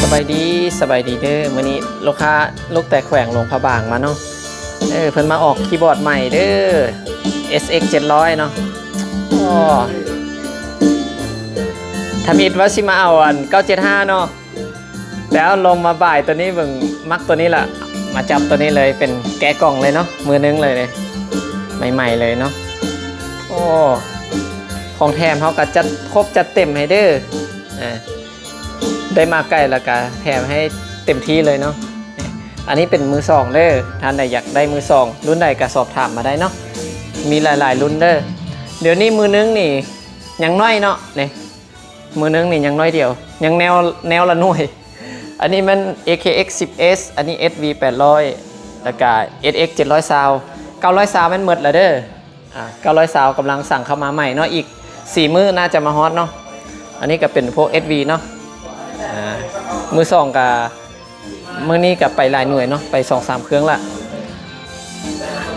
ສະບາຍດີ ສະບາຍດີເດີ. ມື້ນີ້ລູກຄ້າ ລູກແຕ່ແຂວງຫຼວງພະບາງມາເນາະ. ເອີ ເພິ່ນມາອອກຄີບອດໃໝ່ເດີ ເອສເອັກເຈັດຮ້ອຍເນາະ. ໂອ້ ທຳອິດວ່າຊິມາເອົາອັນເກົ້າເຈັດຫ້າເນາະ, ແຕ່ເອົາລົມມາບາຍໂຕນີ້ເບິ່ງ ມັກໂຕນີ້ລະ ມາຈັບໂຕນີ້ເລີຍ ເປັນແກະກ່ອງເລີຍເນາະ ມືໜຶ່ງເລີຍ ໃໝ່ໆເລີຍເນາະ. ໂອ້ ຂອງແຖມເຮົາກະຈັດຄົບຈັດເຕັມໃຫ້ເດີ. ອ່າ ໄດ້ມາໃກ້ລະກະແຖມໃຫ້ເຕັມທີ່ເລີຍເນາະ. ອັນນີ້ເປັນມືສອງເດີ, ທ່ານໃດຢາກໄດ້ມືສອງ ລຸ້ນໃດກະສອບຖາມມາໄດ້ເນາະ, ມີຫຼາຍໆລຸ້ນເດີ. ດຽວນີ້ມືໜຶ່ງນີ້ຍັງໜ້ອຍເນາະ ນີ້ ມືໜຶ່ງນີ້ຍັງໜ້ອຍດຽວ ຍັງແນວ ແນວລະໜ່ວຍ. ອັນນີ້ແມ່ນເອເຄເອັກສິບເອສ ອັນນີ້ເອສວີແປດຮ້ອຍ ລະກະເອສເອັກເຈັດຮ້ອຍຊາວ ເກົ້າຮ້ອຍຊາວແມ່ນໝົດລະເດີ. ອ່າ ເກົ້າຮ້ອຍຊາວກຳລັງສັ່ງເຂົ້າມາໃໝ່ເນາະ, ອີກສີ່ມື້ໜ້າຈະມາຮອດເນາະ. ອັນນີ້ກະເປັນພວກເອສວີເນາະ. ອ່າ ມືສອງກະ ມື້ນີ້ກະໄປຫຼາຍໜ່ວຍເນາະ, ໄປສອງສາມເຄື່ອງລະ.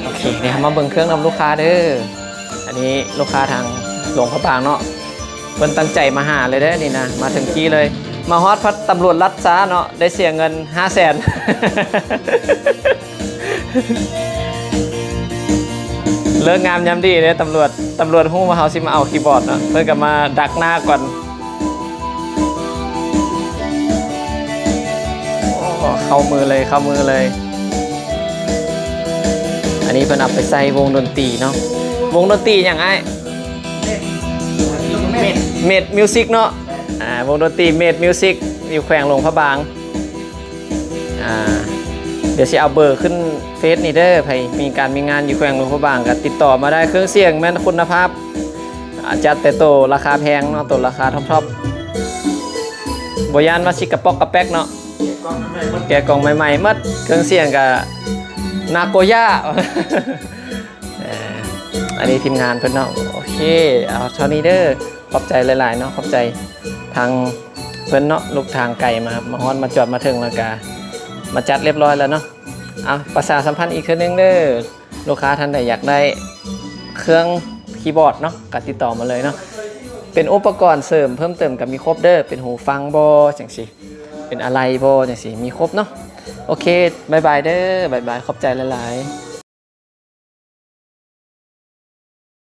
ໂອເຄ ດຽວເຮົາມາເບິ່ງເຄື່ອງນຳລູກຄ້າເດີ. ອັນນີ້ລູກຄ້າທາງຫຼວງພະບາງເນາະ, ເພິ່ນຕັ້ງໃຈມາຫາເລີຍເດີນີ້ນະ, ມາເຖິງທີ່ເລີຍ. ມາຮອດພັດຕຳຫຼວດລັດຊ້າເນາະ, ໄດ້ເສຍເງິນຫ້າແສນ. ເລີກງາມຍາມດີເດ້ຕຳຫຼວດ, ຕຳຫຼວດຮູ້ວ່າເຮົາຊິມາເອົາຄີບອດເນາະ, ເພິ່ນກະມາດັກໜ້າກ່ອນ. ໂອ້ ເຂົ້າມືເລີຍ ເຂົ້າມືເລີຍ. ອັນນີ້ເພິ່ນເອົາໄປໃສ່ວົງດົນຕີເນາະ, ວົງດົນຕີຫຍັງອ້າຍ? ເມດ ເມດມິວຊິກເນາະ. ອ່າ ວົງດົນຕີເມດມິວຊິກ ຢູ່ແຂວງຫຼວງພະບາງ. ອ່າ ດຽວຊິເອົາເບີຂຶ້ນເຟສນີ້ເດີ, ໃຜມີການມີງານຢູ່ແຂວງຫຼວງພະບາງກະຕິດຕໍ່ມາໄດ້. ເຄື່ອງສຽງແມ່ນຄຸນນະພາບ, ອ່າ ຈັດແຕ່ໂຕລາຄາແພງເນາະ, ໂຕລາຄາທັອບໆ. ບໍ່ຢ້ານວ່າຊິກະປອກກະແປກເນາະ, ແກະກ່ອງໃໝ່ໆໝົດ. ເຄື່ອງສຽງກະນາໂກຍ່າ. ເອີ ອັນນີ້ທີມງານເພິ່ນເນາະ. ໂອເຄ ເອົາເທົ່ານີ້ເດີ, ຂອບໃຈຫຼາຍໆເນາະ, ຂອບໃຈທາງເພິ່ນເນາະ, ລູກທາງໄກມາ ມາຮອດມາຈອດມາເຖິງ ລະກະມາຈັດລຽບຮ້ອຍລະເນາະ. ເອົາ ປະຊາສຳພັນອີກເທື່ອໜຶ່ງເດີ, ລູກຄ້າທ່ານໃດຢາກໄດ້ເຄື່ອງຄີບອດເນາະ ກະຕິດຕໍ່ມາເລີຍເນາະ. ເປັນອຸປະກອນເສີມເພີ່ມເຕີມກະມີຄົບເດີ, ເປັນຫູຟັງບໍ່ ຈັ່ງຊີ້ ເປັນອາໄຫຼ່ບໍ່ ຈັ່ງຊີ້ ມີຄົບເນາະ. ໂອເຄ ບາຍບາຍເດີ, ບາຍບາຍ, ຂອບໃຈຫຼາຍໆ.